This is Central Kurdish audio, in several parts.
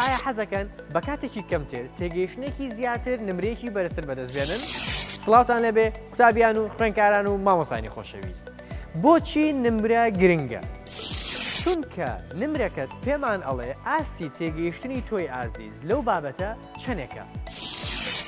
ئایا حەزەکەن بە کاتێکی کەمتر تێگەیشتنێکی زیاتر نمرەیەکی بەرزتر بەدەست بێنن؟ سڵاوتان لێبێ قوتابیان و خوێنکاران و مامۆستایانی خۆشەویست. بۆچی نمرە گرنگە؟ چونکە نمرەکەت پێمان ئەڵێ ئاستی تێگەیشتنی تۆی ئازیز لەو بابەتە چەنێکە.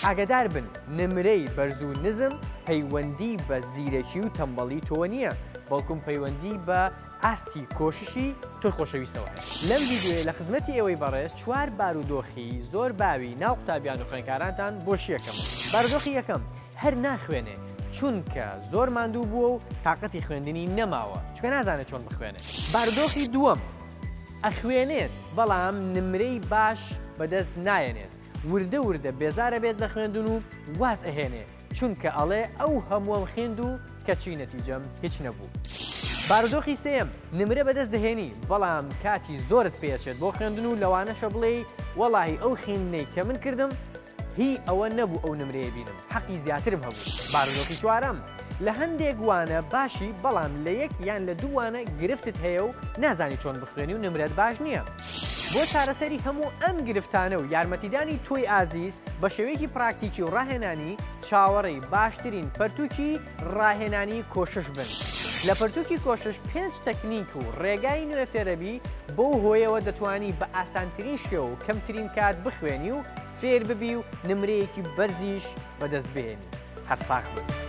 ئاگەدار بن نمرەی بەرز و نزم پەیوەندی بە زیرەکی و تەمبەڵی تۆوە نییە، بەڵکم پەیوەندی بە ئاستی کۆششی تۆی خۆشەویستەوە هەیە. لەم ڤیدیۆیە لە خزمەتی ئێوەی بەڕێز چوار بارودۆخی زۆر باوی ناو قوتابیان و خوێندکارانتان بۆ شیەکەمەوە. بارودۆخی یەکەم، هەر ناخوێنێ چونکە زۆر ماندوو بووە و تاقەتی خوێندنی نەماوە چونکە نازانێت چۆن بخوێنێ. بارودۆخی دووەم، ئەخوێنێت بەڵام نمرەی باش بەدەست نایەنێت وردە وردە بێزارەبێت لە خوێندن و واز ئەهێنێ چونکە ئەڵێ ئەو هەمووەم خیند و کەچی نەتیجەم هیچ نەبوو. بارودۆخی سێیەم، نمرە بەدەست دەهێنی بەڵام کاتی زۆرت پێ ئەچێت بۆ خوێندن و لەوانەشە بڵێی وەڵاهی ئەو خیندنەی کە من کردم هی ئەوە نەبوو ئەو نمرەیە بینم حەقی زیاترم هەبوو. بارودۆخی چوارەم، لە هەندێک وانە باشی بەڵام لە یەک یان لە دوو وانە گرفتت هەیە و نازانی چۆن بخوێنی و نمرەت باش نییە. بۆ چارەسەری هەموو ئەم گرفتانە و یارمەتیدانی تۆی ئازیز بە شێوەیەکی پراکتیکی و ڕاهێنانی، چاوەڕێی باشترین پەرتوکی ڕاهێنانی کۆشش بن. لە پەرتوکی کۆشش پێنج تەکنیک و ڕێگای نوێ فێرەبی، بەو هۆیەوە دەتوانی بە ئاسانترین شێوە و کەمترین کات بخوێنی و فێر ببی و نمرەیەکی بەرزیش بەدەست بهێنی. هەر ساغ بن.